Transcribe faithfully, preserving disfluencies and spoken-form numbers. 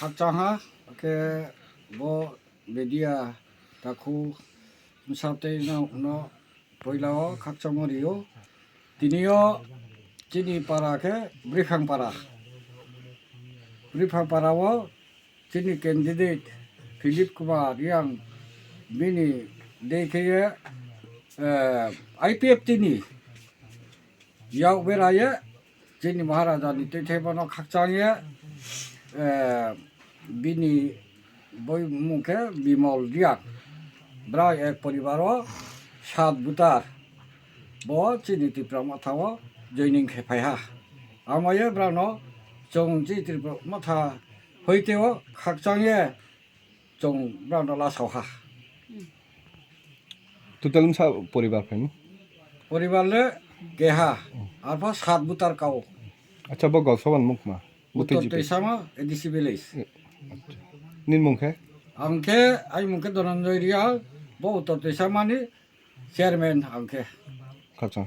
Khakchang ha, khe bo media takhu bsa tei no, no poila wo khakchangmo ri ou. Tini yo chini para khe Briphang para. Briphang para wo chini candidate Philip Kumar Reang bini dei khe ye, eh, I P F T ni yak bera ye, chini Maharaja ni tuithaimo no khakchang ye, eh, bini boi mmung khe Bimol Reang. Brao ek poribar wo sat voter. Bo chini Tipra Motha wo joining khe phai ha. Amo ye brao no chung chini Tipra Motha hoite wo khakchang ye chung brao no lasao ha. Total bsa poribar phai mi? Poribar le keha, arpho sat voter kau. Acha, bo Gausaba ni mung kma? Bo Uttor tei G P. Toisama, A D C village. Nini mung khe? Ang khe, aini mung khe Dhananjoy Reang, bo Uttor Toisama ni chairman ang khe. Khakchang.